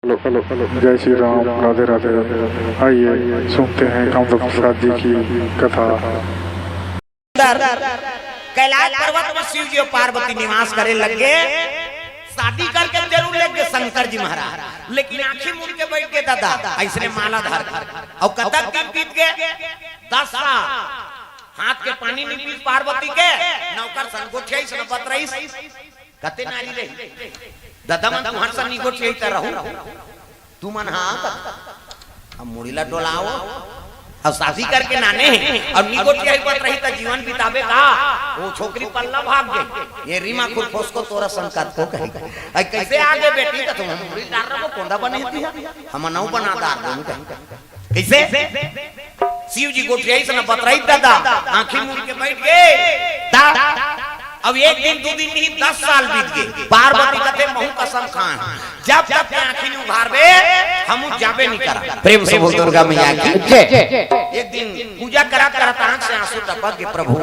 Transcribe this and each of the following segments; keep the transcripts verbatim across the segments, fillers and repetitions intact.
Hello, hello, hello, जय श्री राम, राधे राधे। आइए, सुनते हैं कामदेव प्रसाद जी की कथा। कैलाश पर्वत में शिव जी और पार्वती निवास करे लग गे। शादी करके जरूर लग गे शंकर जी महाराज, लेकिन आँखी मूंद के बैठ गे दादा, अइसने माला धर के। अउ कतक दिन बीत गे? दस साल। हाथ के पानी नइ पीस पार्वती के, न ओकर संग गोठियाइस न बतराइस। कते नारी रही? दादा मन तुँहर संग नइ गोठियाही त रहूँ। तुमन हा, अब मुड़ी ला डोलाव। अब शादी करके नाने हे, अब नइ गोठियाही बतराही त जीवन बिताबे का? ओ छोकरी पल्ला भाग गे। ये रीमा खुरफोस को तोरा संग कतको कही। अइ कइसे आ गे बेटी? त तुँहर मुड़ी डार रखो, कोंदा बने हे तिहा। हमन नउ बना डार देन कही। कइसे? शिव जी गोठियाइस न बतराइस दादा, आँखी मूंद के बैठ गे। ता, अब एक दिन, दू दिन नहीं, दस साल बीत गे। पार्वती कथे, महूँ कसम खाए हँव, जब तक के आँखी नइ उघारबे, हमहूँ जाबे नइ करन। प्रेम से बोल दुर्गा मैया की जय। एक दिन पूजा करत करत आँख से आँसू टपक गे, प्रभु,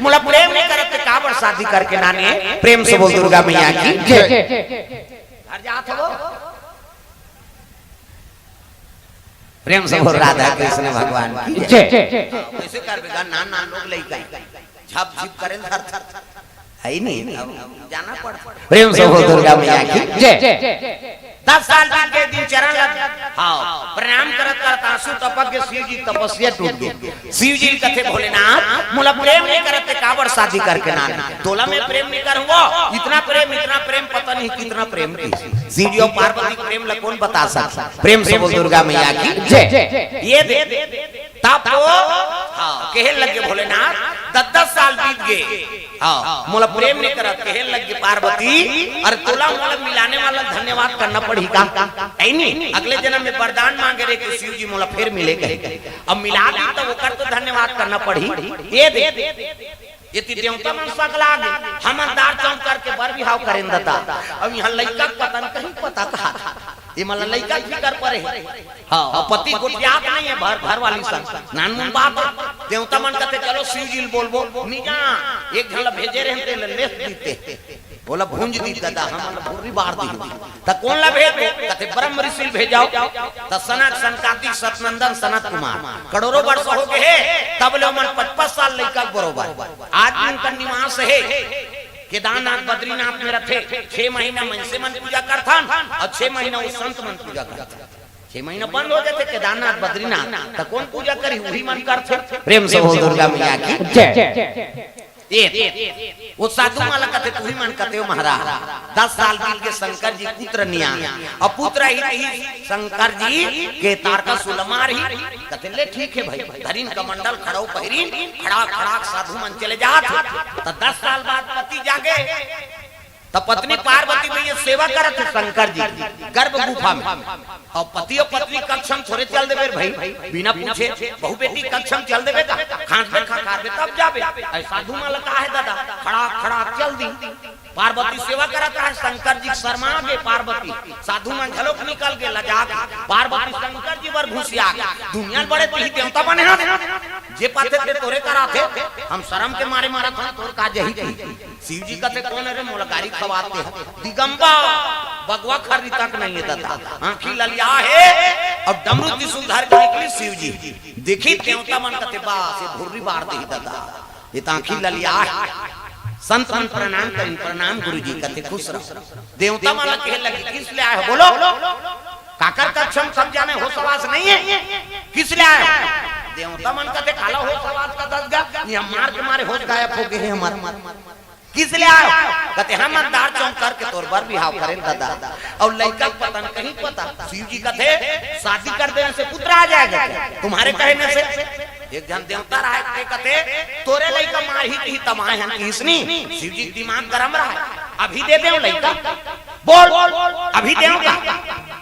मोला प्रेम नइ करत ते काबर शादी करके नाने? प्रेम से बोल दुर्गा मैया की जय। घर जात हवो? प्रेम से बोल राधा कृष्ण भगवान की जय। जय। कइसे करबे गा, नान नान लोग लइका झप झिप करे धर धर। हइ नहीं, अब जाना पड़। प्रेम से बोल दुर्गा मैया की जय। दस साल बीत गे, दिन चरण लग। हाँ, प्रणाम करत करत आँसू टपक गे, शिव जी तपस्या टूट गे। शिव जी कथे, भोलेनाथ, मोला प्रेम नइ करत ते काबर शादी करके नाने? तोला मैं प्रेम नइ करहूँ, इतना प्रेम, इतना प्रेम, पता नहीं कितना प्रेम की। शिव जी अउ पार्वती प्रेम ला कोन बता सकत? प्रेम से बोल दुर्गा मैया की जय। ये दे, तब तो, हाँ, कहे लग गे भोलेनाथ, दस दस साल बीत गे। हाँ, मोला प्रेम नइ करत, कहे लग गे पार्वती, अरे तोला मोला मिलाने वाला धन्यवाद करना पड़ही का? हइ नहीं, अगले जनम में वरदान मांगे रहे कि शिव जी मोला फेर मिले कहे। अब मिला दी त ओकर तो धन्यवाद करना पड़ही। ये दे, ये ती देवता मन सकला गे, हमन दार चौंक करके बर बिहाव करेन दादा। अब इहाँ लइका के पता नहीं कहीं पता कहा था। ये मला लइका के फिकर परे हे। हाँ, अब पति गोठियात नहीं हे, घर, घर वाली संग। नानमुन बात हे। देवता मन कथे, चलो शिव जी ल बोलबो। निजा, एक झन ला भेजे रहे, ते ले लेस दीते। ओला भूंज दी दादा, हमन ला भुर्री बार दी। त कोन ला भेजबो? कथे, ब्रह्म ऋषि ल भेजाव। त सनक, सनकादिक, सतनंदन, सनत कुमार, करोड़ों वर्ष हो गे हे, तब ले ओमन पच पच साल लइका के बरोबर। आज भी उनकर निवास हे। केदारनाथ, बद्रीनाथ में रथे। छह महीना मनसे मन पूजा करथन अउ छह महीना वो संत मन पूजा करथन। छह महीना बंद हो जाथे केदारनाथ, बद्रीनाथ, त कोन पूजा करही? उही मन करथे। प्रेम से बोल दुर्गा मैया की जय। ये, वो साधु मन ला कथे, तुही मन कथे हो महाराज, दस साल बीत गे, शंकर जी पुत्र नइ आय। अब पुत्र ही नहीं, शंकर जी के तारका सुलमार ही। कथे, ले ठीक हे भाई, धरिन कमंडल, खड़ाऊ पहिरिन, खड़ाक खड़ाक साधु मन चले जात। त दस साल बाद पति जागे, त पत्नी पार्वती भैया सेवा करत हे शंकर जी के गर्भ गुफा में। अउ पति अउ पत्नी कक्ष में थोरे चल देबे रे भाई, बिना पूछे, बहू बेटी कक्ष में चल देबे का? खांसबे खखारबे तब जाबे। अइसे साधु मन ला का हे दादा, खड़ाक खड़ाक चल दी। पार्वती सेवा करत हे, शंकर जी के शर्मा गे पार्वती, साधु मन घलोक निकल गे लजा के। पार्वती शंकर जी बर घुसिया गे, दुनिया बड़े तिही देवता बने हस, जे पाथे ते तोरे करा थे, हम शरम के मारे मरत हन, तोर का जही की। शिव जी कथे, कोन हे रे मोला गारी खवात हे? दिगंबर, बगवा खर्री तक नहीं हे दादा, आँखी ललिया हे। अउ डमरू त्रिशूल धर के निकलिस शिव जी। देखिस देवता मन कथे, बस ये भुर्री बार दिही दादा, ये त आँखी ललिया हे। संत मन प्रणाम करिन, प्रणाम गुरु जी, कथे खुश रहो। देवता मन ला कहे लगिस, किस ले आय हो बोलो? काकर कक्ष में सब जाने होश हवास नहीं हे, किस ले आय हो? देवता मन कथे, काला होश हवास कथस गा, ये मार के मारे होश गायब हो गे हे हमर। किस ले आय हो? कथे, हमन दार चौंक करके तोर बर बिहाव करेन दादा। अउ लइका के पता नहीं कहीं पता। शिव जी कथे, शादी कर देने से पुत्र आ जाएगा क्या? तुम्हारे कहने से? एक झन देवता रहे, ते कथे, तोरे लइका मारही कही तमाय हन किसनी। शिव जी के दिमाग गरम रहे, अभी दे देव लइका। बोल, अभी देव का?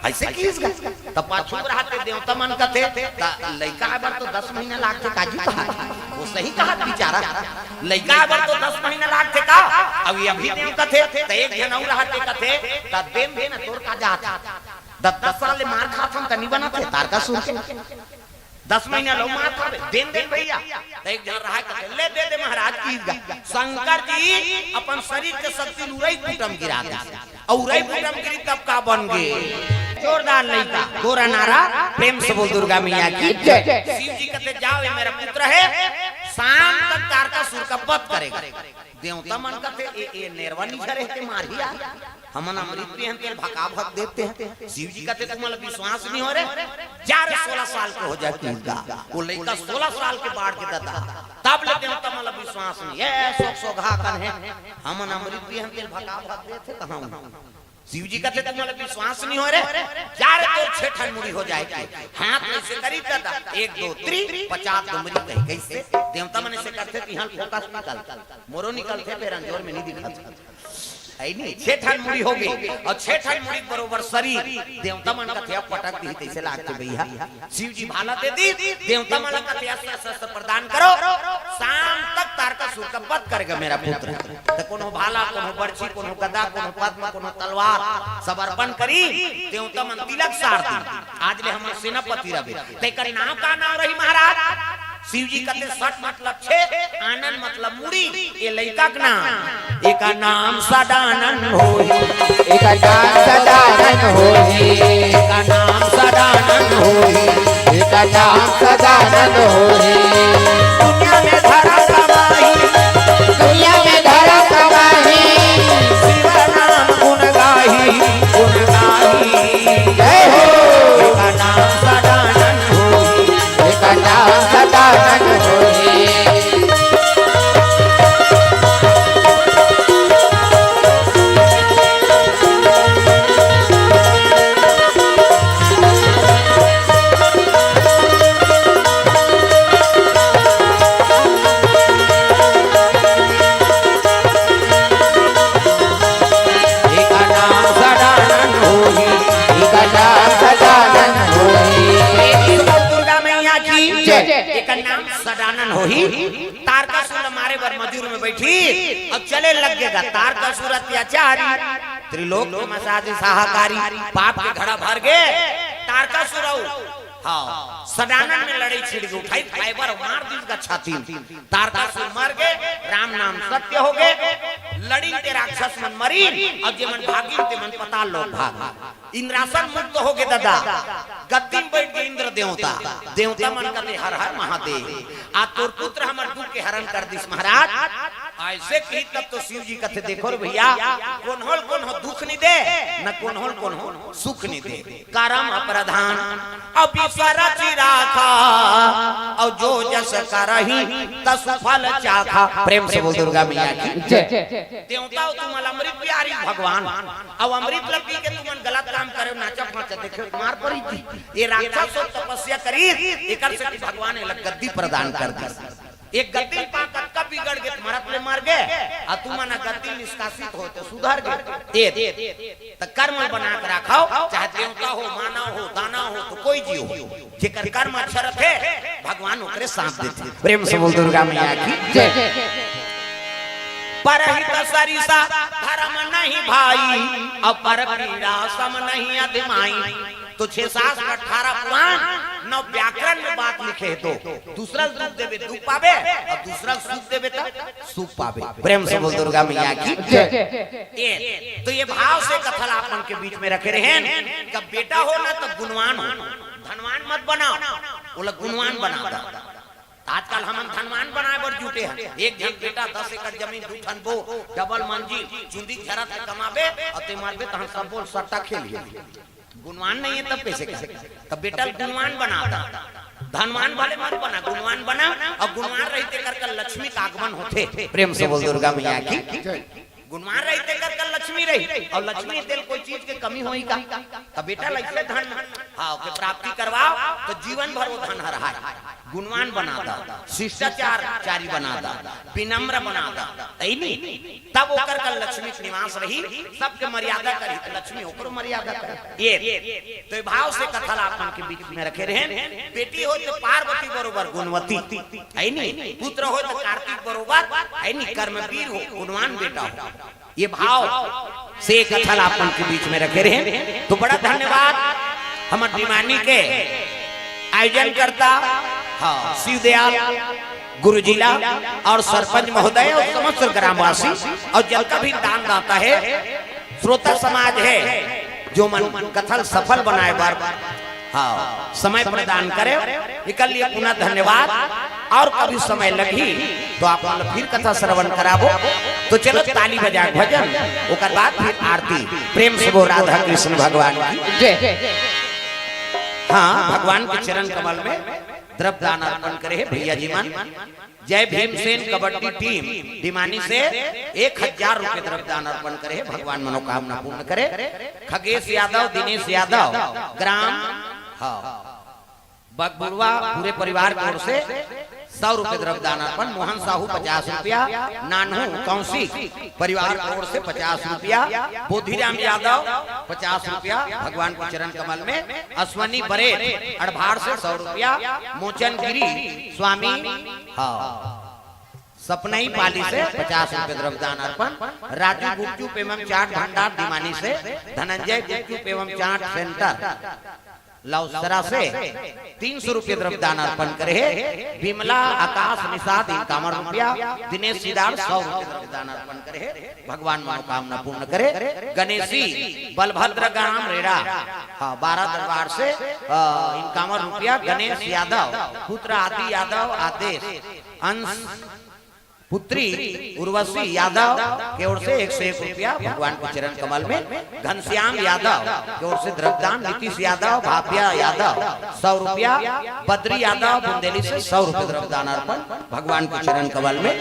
अइसे किस का? त पाछू रहा के देवता मन कथे, त लइका आय बर तो दस महीना लागथे काजी कहा। वो सही कहा बेचारा। लइका बर तो दस महीना लागथे का? अब ये अभी देव कथे, त एक झन अउ रहते कथे, त देव भी न तोर का जात। दस दस साल ले मार खात हन त नइ बनत हे, तारकासुर के। दस महीना लउ मात हवे, देन देन भैया। त एक झन रहा कथे, "ले दे दे महाराज," कहिस गा। शंकर जी अपन शरीर के शक्ति ल उरई कुटम गिरा दे। अउ उरई कुटम गिरी तब का बन गे? जोरदार लइका, गोरा नारा, प्रेम से बोल दुर्गा मैया की जय। शिव जी कथे, "जाओ, ये मेरा पुत्र है, शाम तक तारकासुर का वध करेगा।" देवता मन कथे, "ए, ए नेरवा निझरे हे ते मारही यार, हमन अमृत पियन तेल भका भक देते हैं।" शिव जी कथे, "तुमन ला विश्वास नहीं हो रे, जा रे, सोलह साल के हो जा," कहिस गा। वो लइका सोलह साल के बाढ़ के ददा, तब ले देवता मन ला विश्वास नहीं। "ए सोक सोघा कन हे, हमन अमृत पियन तेल भका भक देते कहाँ?" शिव जी कथे, "तुमन ला विश्वास नहीं हो रे, जा रे, तोर छह ठन मुड़ी हो जाए के।" हाथ ऐसे करी ददा, एक दो तीन, पचास डुमरी कही। कैसे? देवता मन ऐसे करथे, तिहां फोकस निकल, मोरो निकलथे, फेर अंजोर में नहीं दिखत। है नहीं, छह ठन मुड़ी हो गई, अउ छह ठन मुड़ी बरोबर शरीर। देवता मन कथे, "अब पटक दिही, तैसे लागथे भैया।" शिव जी भाला दे दिस, देवता मन ला कथे, "अस्त्र शस्त्र प्रदान करो, शाम तक तारकासुर का वध करेगा मेरा पुत्र।" त कोनो भाला, कोनो बरछी, कोनो गदा, कोनो पद्म, कोनो तलवार सब अर्पण करी। देवता मन तिलक सार दी, "आज ले हमर सेनापति रहे।" तेकर नाम का नाम रही महाराज? शिव जी कथे, "सट मतलब छे, आनन मतलब मुड़ी, ये लइका के नाम।" एकर नाम सदानंद होही। एकर नाम सदानंद होही। एकर नाम सदानंद होही। एकर नाम सदानंद होही। दुनिया में धरा कमाही। दुनिया में धरा कमाही। शिव नाम गुण गाही, गुण गाही। जय हो। एकर नाम सदानंद होही। एकर नाम सदानंद होही। एकर नाम सदानंद होही, एकर नाम सदानंद होही। दुर्गा मैया की जय। एकर नाम सदानंद होही। तारकासुर ल मारे बर मजूर में बैठी, अब चले लग गे गा। तारकासुर अत्याचारी, त्रिलोक के मसाज सहाकारी, पाप के घड़ा भर गे। तारकासुर अउ, हाँ, सदानंद में लड़ई छिड़ गे, उठाई फाइबर मार दिस गा छाती में। तारकासुर मर गे, राम नाम सत्य हो गे। लड़िन ते राक्षस मन मरिन, अउ जेमन भागिन तेमन पताल लोक भाग। इंद्रासन मुक्त हो गे ददा, गद्दी में बैठ गे इंद्र देवता। देवता मन कथे, "हर हर महादेव, आज तोर पुत्र हमर दुख के हरण कर दिस महाराज।" ऐसे कही तब तो शिव जी कथे, "देखो रे भैया, कोन्हो ल कोन्हो दुख नहीं दे, न कोन्हो ल कोन्हो सुख नहीं दे। करम प्रधान अभी सरच राखा, अउ जो जस करही तसु फल चाखा।" प्रेम से बोल दुर्गा मैया की जय। देवता हो तुमन अमृत प्यारी भगवान, अउ अमृत ल पी के तुमन गलत काम करे, नाचा फाचा देखे मार परी जी। ये राक्षस हो तपस्या करी, एकर से भगवान एला गद्दी प्रदान कर दी। एक गद्दी पा कतका बिगड़ गे, मरत ले मर गे, आ तुमन गद्दी निष्कासित हो तो सुधर गे। ए, त कर्म बना के राखव, चाहे देवता हो, मानव हो, दानव हो, तो कोई जीव हो, जेकर कर्म अच्छा रथे, भगवान ओकरे साथ देथे। प्रेम से बोल दुर्गा मैया की जय। परहित सरिसा धर्म नहीं भाई, अउ पर पीड़ा सम नहीं अधिमाई। तो छह शास्त्र, अठारह पुराण, नौ व्याकरण में बात लिखे हे, तो दूसरा ल दुख देबे दुख पाबे, अउ दूसरा ल सुख देबे त सुख पाबे। प्रेम से बोल दुर्गा मैया की जय। ए, तो ये भाव से कथा ल आप मन के बीच में रखे रहेन, कब बेटा हो ना तो गुणवान हो, धनवान मत बनाओ, ओला गुणवान बना दो। आजकल हमन धनवान बनाए बर जुटे हन। एक झन बेटा दस एकड़ जमीन, दू ठन बो, डबल मंजिल, चुंदी झरत ले कमाबे, अउ ते मरबे तहन सब बोल सट्टा खेल हे। गुणवान नहीं है तब कैसे कर? तब बेटा ल गुणवान बना दा। धनवान भले मत बना, गुणवान बना, अउ गुणवान रही तेकर कर लक्ष्मी का आगमन होथे। प्रेम से बोल दुर्गा मैया की। गुणवान रही तेकर कर लक्ष्मी रही, अउ लक्ष्मी तेल कोई चीज के कमी होई का? त बेटा ल अइसे धन, हाँ, ओके प्राप्ति करवाओ, त जीवन भर वो धन हर रहा है। गुणवान बना दा, शिष्टाचार चारी बना दा, विनम्र बना दा, तई नहीं? तब ओकर कर लक्ष्मी के निवास रही, सबके मर्यादा करही, त लक्ष्मी ओकरो मर्यादा करही। ये, तो ये भाव से कथा ला आप मन के बीच में रखे रहेन। बेटी हो तो पार्वती बरोबर गुणवती, है नी? पुत्र हो तो कार्तिक बरोबर, है नी? कर्मवीर हो, गुणवान बेटा हो। ये भाव से कथा ला आप मन के बीच में रखे रहेन। तो बड़ा धन्यवाद हमर दिमानी के आयोजन करता, हाँ, शिवदयाल गुरुजी ला और सरपंच महोदय और समस्त ग्रामवासी और जतका भी दान दाता है, श्रोता समाज है, जो मन कथा ल सफल बनाए बर, हाँ, समय प्रदान करे, एकर लिए पुनः धन्यवाद। और कभी समय लगही तो आप मन ल फिर कथा श्रवण कराबो। तो चलो, ताली बजा के भजन, ओकर बाद फिर आरती। प्रेम से बोल राधा कृष्ण भगवान की। जय। हाँ, भगवान के चरण कमल में द्रव्य दान अर्पण करे हे भैया जी मन। जय भीमसेन कबड्डी टीम डिमानी से एक हजार रुपये द्रव्य दान अर्पण करे हे। भगवान मनोकामना पूर्ण करे। खगेश यादव, दिनेश यादव, ग्राम, हाँ, बगबुड़वा, पूरे परिवार की ओर से सौ रुपये द्रव्य दान अर्पण। मोहन साहू पचास रुपया, नानू कौशिक परिवार की ओर से पचास रुपया, बोधिराम यादव पचास रुपया, भगवान के चरण कमल में। अश्वनी बरेट अड़भार से सौ रुपया, मोचन गिरी स्वामी, हाँ, सपनई पाली से पचास रुपये द्रव्य दान अर्पण। राजू गुपचुप एवं चाट भंडार डिमानी से, धनंजय गुपचुप एवं चाट सेंटर लौसरा से तीन सौ रुपये द्रव्य दान अर्पण करे हे। विमला, आकाश, निषाद इक्यावन रुपया, दिनेश सिदार सौ रुपये द्रव्य दान अर्पण करे हे। भगवान मनोकामना पूर्ण करे। गणेशी बलभद्र ग्राम रेड़ा, हाँ, बारह दरबार से इक्यावन रुपया। गणेश यादव, पुत्र आदि यादव, आदेश, अंश पुत्री उर्वशी यादव के ओर से एक सौ एक रुपया भगवान के चरण कमल में। घनश्याम यादव के ओर से द्रव्यदान, नीतीश यादव, भाव्या यादव सौ रुपया, बद्री यादव बुंदेली से सौ रुपये द्रव्यदान अर्पण भगवान के चरण कमल में।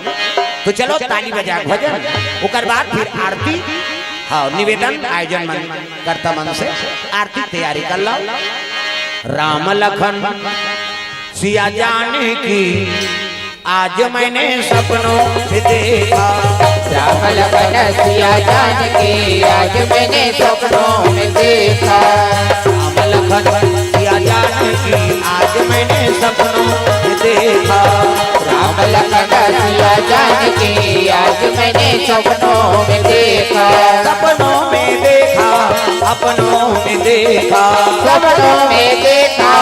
तो चलो, ताली बजा के भजन, ओकर बाद फिर आरती। हाँ, निवेदन आयोजन मन, कर्ता मन से आरती तैयारी कर लो। राम लखन सिया जानकी, आज मैंने सपनों में देखा। राम लखन सिया जानकी, आज मैंने सपनों में देखा। राम लखन सिया जानकी, आज मैंने सपनों में देखा। राम लखन सिया जानकी, आज मैंने सपनों में देखा। सपनों में देखा, अपनों में देखा। सपनों में देखा,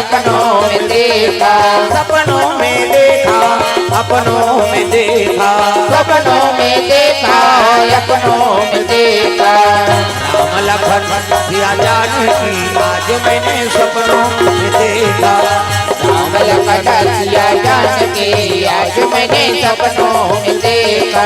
अपनों में देखा। सपनों में देखा, अपनों में देखा। सपनों में देखा, अपनों में देखा। राम लखन सिया जानकी, आज मैंने सपनों में देखा। राम लखन सिया जानकी, आज मैंने सपनों में देखा।